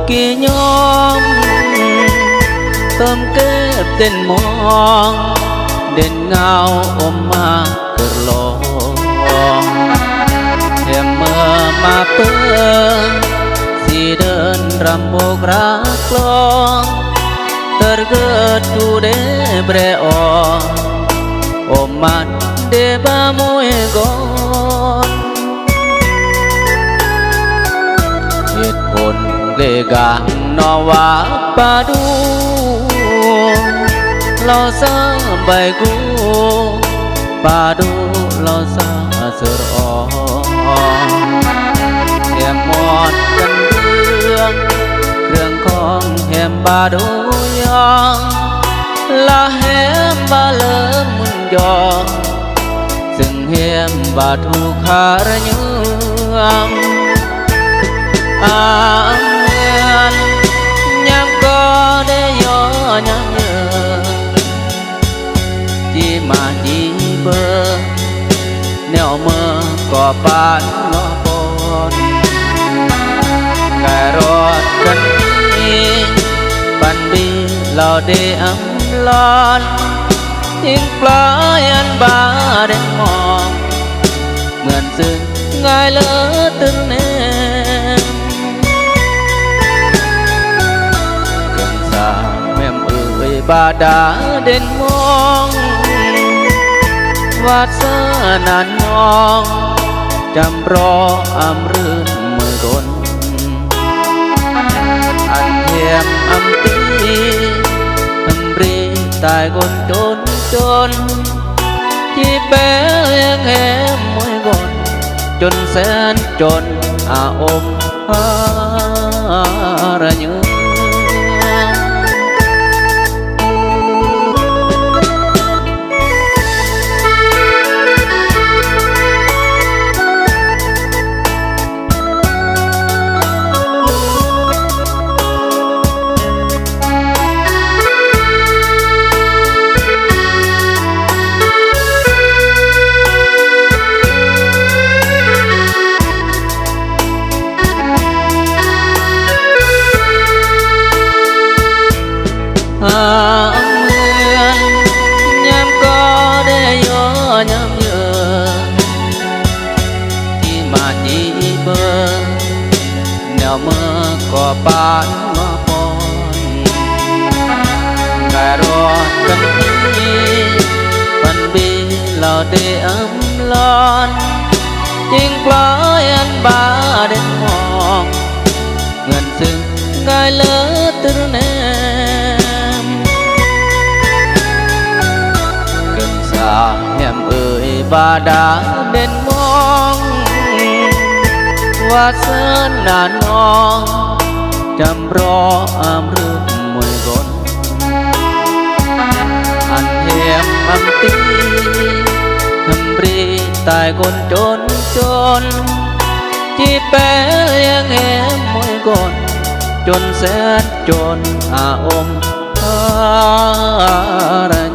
ກີຍອມ ເຕີມເກັບເຕັນມອງ ເດັ່ນເງົາອົມມາເກີດລອງ ແຮມເມື່ອມາເປີ ສີເດີນຣຳໂບກຣາກລອງ ເຕີດເກີດຕູເດແບຣອງ ໂອມມັນເດບາມຸຍກອນ ເຫດຜົນເລກາງນໍວ່າປາດູ ລາວສາໃບກູ ປາດູລາວສາເສີອອງ ແຮມມອດກັນເລື່ອງ ເຄື່ອງຂອງແຮມປາດູຍອງ ລະແຮມບາເລີມມຸນຍອງ ຊຶ່ງແຮມບາທຸຄາຣະຍືອງ ອາເມືອນ ຍາມກໍໄດ້ຍໍຍາມເຍ ຈີມາຈີເບີ ແນວເມີກໍປານລໍປອນ ກາຍຣອດກັນດີ ປັນບີລາວເດອຳລອນ ອີງປລາຍອັນບາເດັນມອງ ເໝືອນຊຶ່ງງ່າຍເລີຕື່ນແນມ ເຄື່ອງສາແມ່ມເອີຍບາດາເດັ່ນມອງ ວາດສະໜານອງ ຈຳລໍອຳລື່ນເມີຍກົນ ອັນແຮມອຳຕີ ອຳບຣີຕາຍກົນຈົນຈົນ ທີ່ແປແຮງແຮມມວຍກົນ ຈົນແສນຈົນອາອົມຫາລະຍືນ. ຫາເມືອນ ຍາມກໍໄດ້ຍໍຍາມເຍ ທີ່ມາຈີເບີ ແນວເມີກໍປານມາປອນ ກາຍຣອດກັນດີ ປັນບີລາວເດອຳລອນ ອີງປລາຍອັນບາເດັນມອງ ເໝືອນຊຶ່ງງ່າຍເລີຕື່ນແນມ ເກີນສາແຮມເອີຍບາດາເດັ່ນມອງ ວາດສະໜານອງ ຈຳລໍອຳລຶກມວຍກົນ ອັນແຮມອຳຕີ ອຳບຣີຕາຍກົນຈົນຈົນ ທີ່ແປແຮງແຮມມວຍກົນ ຈົນແສນຈົນອາອົມຫາລະຍ